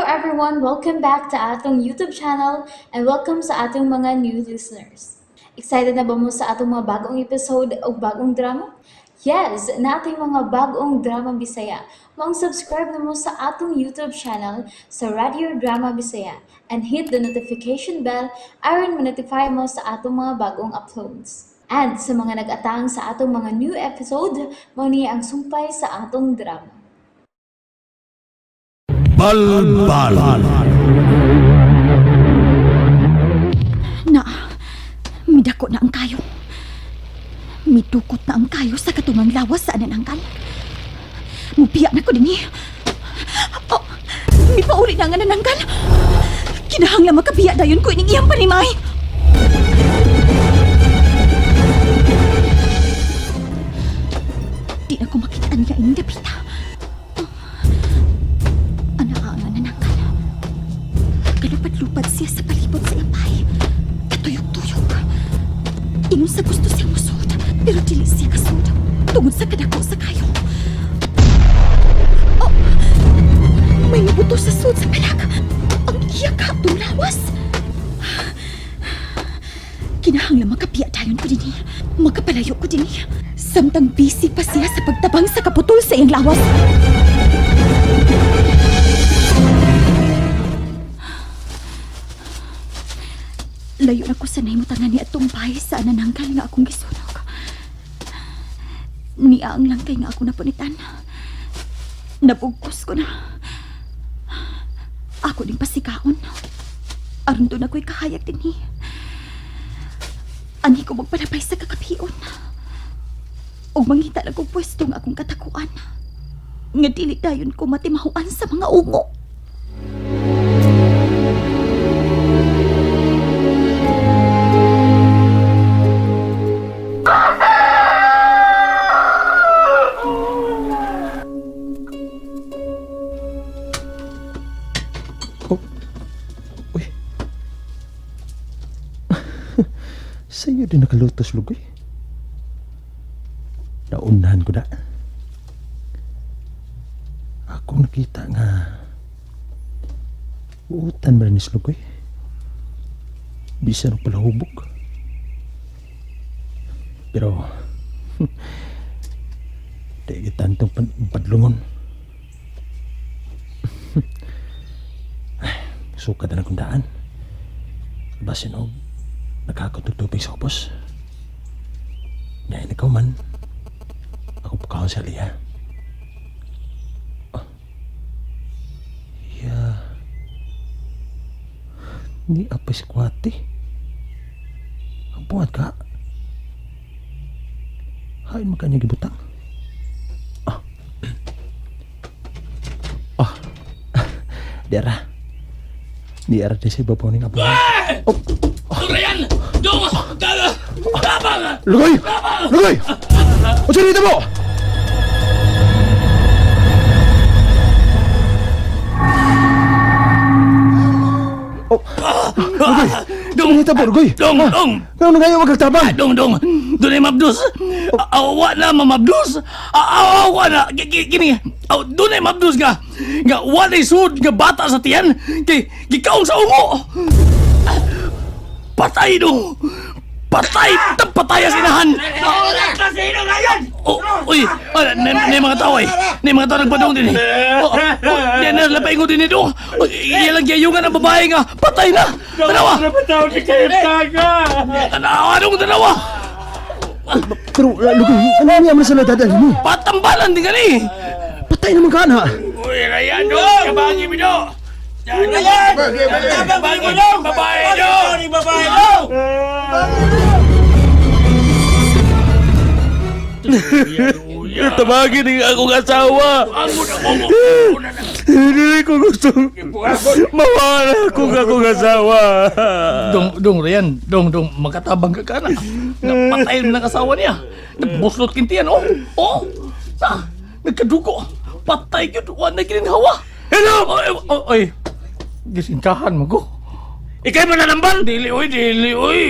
everyone! Welcome back to atong YouTube channel and welcome sa atong mga new listeners. Excited na ba mo sa atong mga bagong episode o bagong drama? Yes, nating mga bagong drama Bisaya. Maong subscribe na mo sa atong YouTube channel sa Radio Drama Bisaya and hit the notification bell aron ma-notify mo sa atong mga bagong uploads. And sa mga nag-atang sa atong mga new episode, mao ni ang sumpay sa atong drama. Balbal. Na, midako na ang kayo. Midukot na ang kayo sa katungang lawas sa ananangkal. Mubiya na ko dinhi. Oh, mipauli na ang ananangkal. Kinahanglan makabiya dayon ko ining iyang panimay. Di na ko makita niya ining dapita. Oh, ana ang ananangkal. Kalupad-lupad siya sa palibot sa iyang bahay. Katuyok-tuyok. Ingon sa gusto siyang musod, pero dili siya kasud. Tungod sa kadako sa kayo. Oh, may mabuto sa sud sa palak. Ang iya kaatong lawas. Kinahanglan makapiya dayon ko dinhi. Makapalayo ko dinhi. Samtang busy pa siya sa pagtabang sa kaputol sa iyang lawas. Layo na ko sa nahimutangan ni atong bahay sa anananggal nga akong gisunog. Niya ang langkay nga ako napunitan. Nabugkos ko na. Ako ding pasikaon. Aron doon ako'y kahayag dinhi. Ani ko magpalapay sa kakapion. Og mangita lang kong pwesto nga akong katakuan. Nga dili dayon ko matimahuan sa mga ungo. Oh. Uy. Sa'yo din nakalutos, Lugoy. Naunahan ko na. Ako nakita nga uutan man ni Lugoy. Bisan og palahubog. Pero di kita antong padlungon. Suka na akong daan. Basin og nakakatutupig sa ubos. Ngayon ikaw man, ako pukahon sa liya. Oh. Yeah. Ni apay squati. Ang buhat ka. Hain mo kanya gibutang. Ah. Ah. Dara. Di ara di sa ibabaw ng abuhan. Oh. Ryan! Dong! Tabang! Lugoy! Lugoy! Unsa dito mo? Oh. Lugoy! Dong! Unsa dito mo, Lugoy? Dong! Dong! Ngano ngayon magkagtabang? Dong! Dong! Doon ay mabdus! Awa na mamabdus! Awa na! Kini! Doon ay mabdus nga! Nga wala sud nga bata sa tiyan! Kay gikaon sa ungo! Patay dong! Patay! Patay ang inahan! Oh, uy, ah, na mga tao ay. Na mga tao nagpadong din eh. Oh, oh, di na lapay ko din ito. Oh, iya lang giyayungan ang babae nga. Patay na. Tanawa. Tanawa dong tanawa. Pero, Lugoy, ano niya man sa dadalhin mo? Patambalan din kani. Patay naman ka na! Uy, Ryan dong, kabangi mo do. Ryan! Kabangi dong, babae dong. Babae dong. Tabagin ang akong asawa. Hindi ko gusto mawala akong akong asawa. Dong, dong, Ryan, dong, dong, makatabang ka kana. Napatay mo ng asawa niya. Nagbuslot kintiyan, oh. Oh, sa, nagkadugo. Patay yun, wala na kininhawa. Hello! Oy, oy, oy. Gisingkahan mo ko. Ikay mananambal? Dili, oy, dili, oy.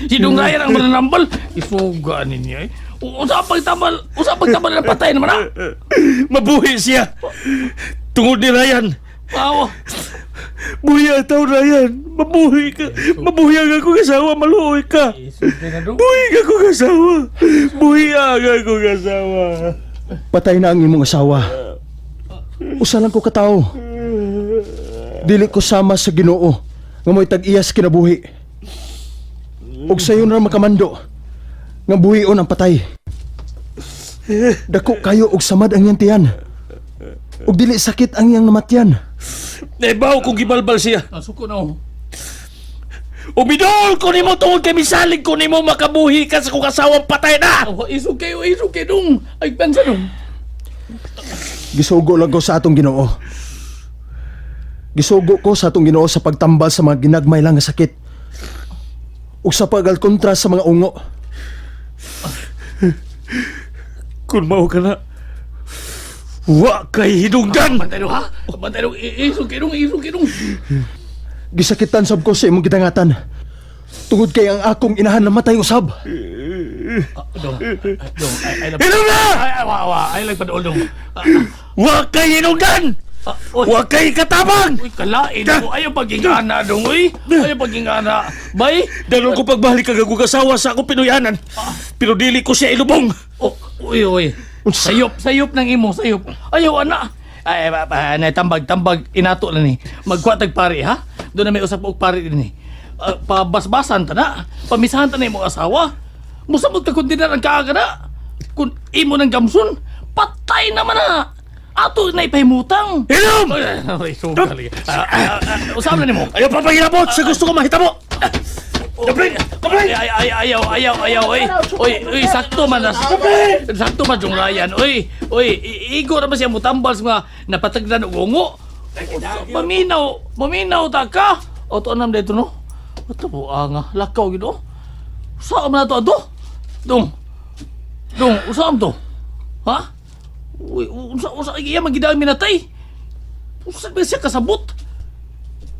Si Dong Ryan ang mananambal. Isuga ninyo, eh. Usa pagtabal, usa pagtabal na patay naman, ah. Mabuhi siya. Tungod ni Ryan. Awa. Buhi ataw, Ryan. Mabuhi ka. Mabuhi ang akong asawa. Maluoy ka. Isulti na dong. Buhi ka akong asawa. Buhi ang akong asawa. Patay na ang imong asawa. Usa lang ko katawo. Dili ko sama sa Ginoo nga mo'y tag-iya sa kinabuhi. Ug sayon ra makamando nga buhion ang patay. Dako kayo og samad ang iyang tiyan. Ug dili sakit ang iyang namatyan. Naibaw kong gibalbal siya. Ah, suko na oh. Umidol ko nimo tungod kay misalig ko nimo makabuhi ka sa kong asawang patay na. Awa, isuke, oh, isuke dong. Ay, pensa dong. Gisugo lang ko sa atong Ginoo. Gisugo ko sa atong Ginoo sa pagtambal sa mga ginagmay lang nga sakit. Ug sa pagalkontra sa mga ungo. Kung mao ka na, wa kay hinungdan. Bantay dong, ha? Bantay dong. Isuke dong, isuke dong. Gisakitan sab ko sa imong gidangatan. Tungod kay ang akong inahan namatay usab. Ah, dong, ay, dong, ay, ay, Hinung na! ay, ay, wa, wa, ay, lang padool dong. Ah, Wa kay hinungdan! ah, uy. Wa kay katabang! Uy, kalain mo. Ayaw pagingana dong, uy. Ayaw pagingana. Bay. Dalon ko pagbalik kag akong asawa sa akong Pinoyanan. Pero dili ko siya ilubong. Oh, uy, uy. Sayop, sayop ng imo, sayop. Ayaw, ana. Ay, ba, ba, na, tambag, tambag, inato lang ni. Magkuha tag pari, ha? Doon na may usap og pari din ni. Ah, pabasbasan ta na. Pamisahan ta na imong asawa. Musamot ka kundinar ang kaaga na. Kung imo ng gamsun, patay naman na. Ato na ipahimutang. Hilom! Ay, ay, sugal. Ah, ah, ah, usap na nimo. Ayaw papahilabot sa gusto ko mahitabo. Kapling! Kapling! Ay, ay, ay, ayaw, ayaw, ayaw, oy. Oy, oy, sakto man na. Sakto man yung Ryan. Oy, oy, igo na ba siya mutambal sa mga napatagdan og ungo? Maminaw, maminaw ta ka. O to anam dito no. Ato po nga, lakaw gid oh. Saan man na to ato? Dong. Dong, usam to? Ha? Uy, unsa unsa iya magidang minatay? Unsa ba siya kasabot?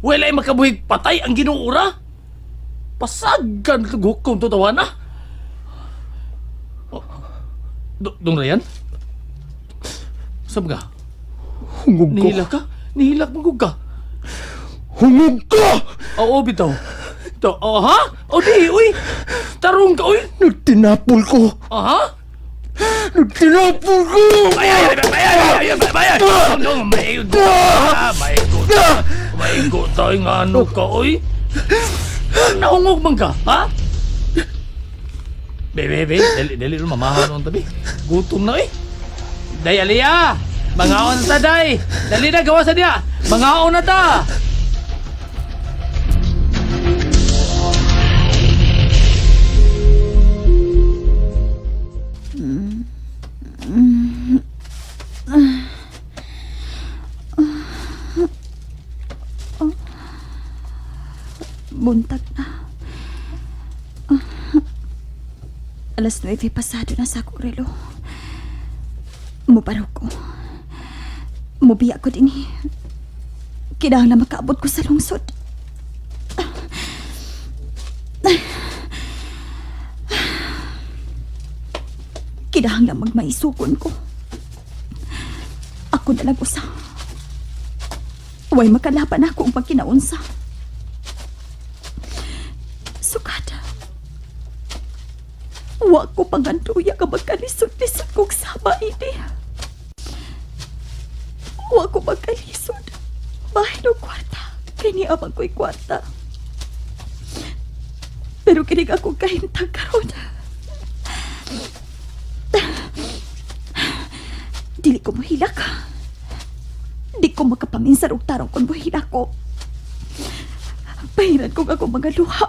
Wala ay makabuhig patay ang Ginoo ra. Pasagan kag hukom to tawana. Oh. Dong Ryan? Sab ka? Hungog ko. Nihilak ka? Nihilak mo ka? Hungog ko! Oo, bitaw. To, oh, ha? O di, uy. Tarong ka, uy. Nagtinapol ko. Aha? Nagtinapol ko! Ay, ay, ay, ay, ay, ay, ay, ay, ay, ay, ay, maigo, ah, maigo, maigo tayo nga ano ka, uy. Nahungog man ka, ha? Be, be, be, dali, dali, mamahan ang tabi. Gutom na, eh. Day, Aliyah! Mangaon na ta, day! Dali na, gawa sa diya! Mangaon na ta! Buntag na. 9:00 pasado na sa akong relo. Muparaw ko. Mubiya ko din eh. Kinahanglan makaabot ko sa lungsod. Kinahanglan magmaisukon ko. Ako na lang usa. Way makalaban ako ang pagkinaunsa. Sukada. Wa ko panganduya ka magkalisod-lisod kong sama ini. Wa ko magkalisod. Bahin og kwarta. Kay ni amang ko'y kwarta. Pero kinig ako kahintang karon. Dili ko mohilak. Di ko makapaminsar og tarong kon mohilak ko. Pahiran kong ako mga luha.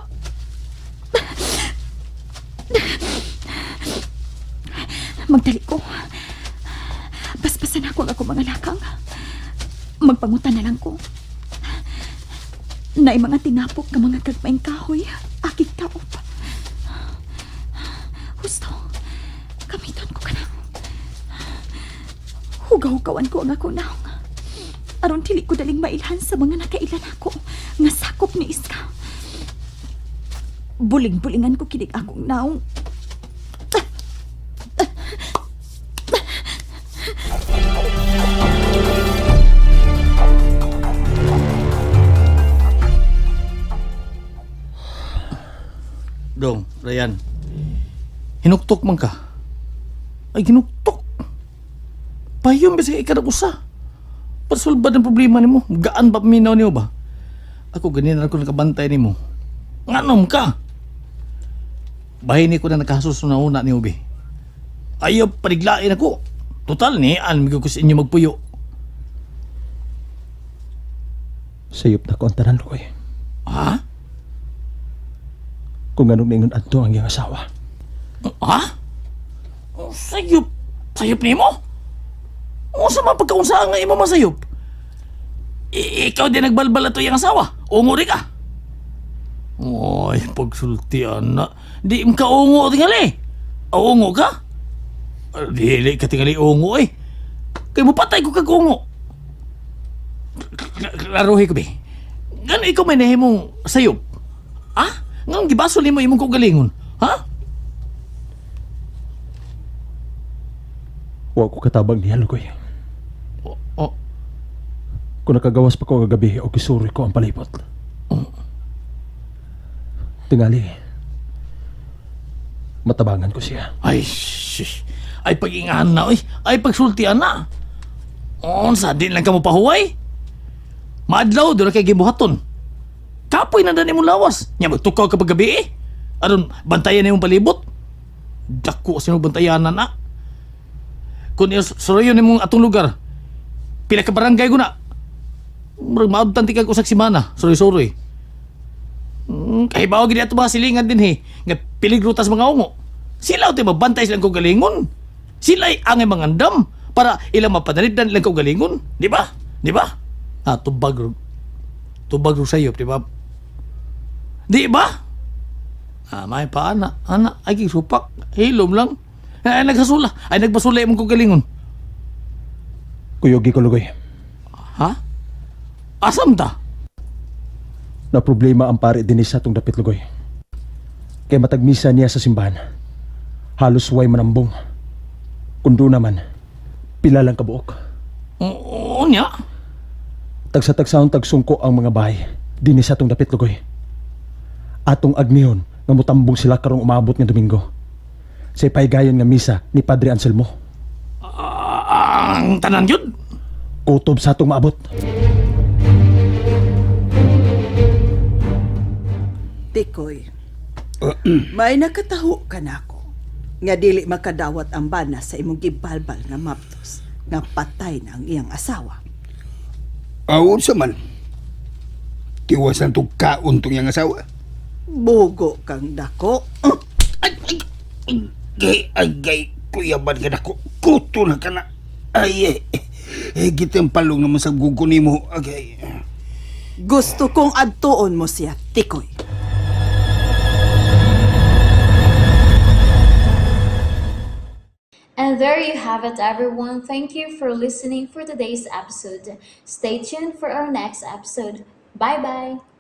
Magdali ko. Paspasan ako ang ako mga lakang. Magpangutan na lang ko. Naay mga tinapok nga mga gagmayng kahoy. Akig taop. Husto. Gamiton ko ka na. Hugaw-hugawan ko ang ako naong. Aron dili ko daling mailhan sa mga nakailan ako nga sakop ni Iska. Buling-bulingan ko kinig akong naong. Dong, Ryan. Hinuktok man ka. Ay, hinuktok. Pahiyon ba sa ikaw usa? Pasulbad ang problema nimo. Gaan ba minaw nimo ba? Ako ganin na ako nakabantay nimo. Nganom ka? Bahin ni ko na nakahasos na una ni Ubi. Ayaw paniglain ako. Total ni, an ko sa inyo magpuyo. Sayop na ko ang tanan, Lugoy. Ha? Kung anong ningon adto ang iyang asawa. Ha? Sayop? Sayop nimo? Unsa man pagkaunsa nga imo masayop? Ikaw din nagbalbal ato iyang asawa. Ungo ri ka. Oy, pagsulti ana. Di ka ungo tingali. Ungo ka? Dili ka tingali ungo eh. Kay mo patay ko kag ungo. Klarohi ko be. Ngano ikaw may nahimong sayop? Ha? Nganong gibasol nimo imong kaugalingon? Ha? Wa ko katabang niya, Lugoy. O, o, Kung nakagawas pa ko kagabi o kisuri ko ang palipot. Tingali, matabangan ko siya. Ay, shish. Ay pag-ingahan na, oy. Ay pagsultian na. Unsa, di lang ka mo pahuway. Maadlaw, doon na kay gibuhaton. Kapoy na dani mong lawas. Nya magtukaw ka paggabi eh. Aron, bantayan na yung palibot. Dako sino bantayanan na. Kung surayon nimong atong lugar, pila ka barangay ko na. Murag maabtan ti kag usag semana, suroy-suroy. Kahibaw gid ato ba silingan din he. Nga pilig rutas mga ungo. Sila uti mabantay silang kaugalingon. Sila ay angay mangandam para ilang mapanalipdan ilang kaugalingon, di ba? Di ba? Ah, tubag ro. Tubag ro sayop, di ba? Di ba? Ah, may pa ana, ana ay gisupak, hilom lang. Ay naghasula, ay nagbasula imong kaugalingon. Kuyugi ko, Lugoy. Ha? Asam ta? Na problema ang pare din sa atong dapit, Lugoy. Kay matagmisa niya sa simbahan. Halos way manambong. Kundo naman, pila lang kabuok. Oo niya. Tagsa-tagsahon tagsungko ang mga bahay. Dinhi sa atong dapit, Lugoy. Atong agnihon nga mutambong sila karong umabot nga Domingo. Sa ipahigayon nga misa ni Padre Anselmo. Ah, ang tanan yun. Kutob sa atong maabot. Tikoy, may nakataho ka na ako nga dili makadawat ang bana sa imong gibalbal nga maptos nga patay na ang iyang asawa. Awon sa man. Tiwasan tong kaon tong iyang asawa. Bugo kang dako. Ay, ay, ay, gay, ay, gay, kuya ban ka nako. Kuto na ka na. Ay, eh, gitang palong naman sa gugo nimo. Agay. Gusto kong adtuon mo siya, Tikoy. And there you have it, everyone. Thank you for listening for today's episode. Stay tuned for our next episode. Bye bye.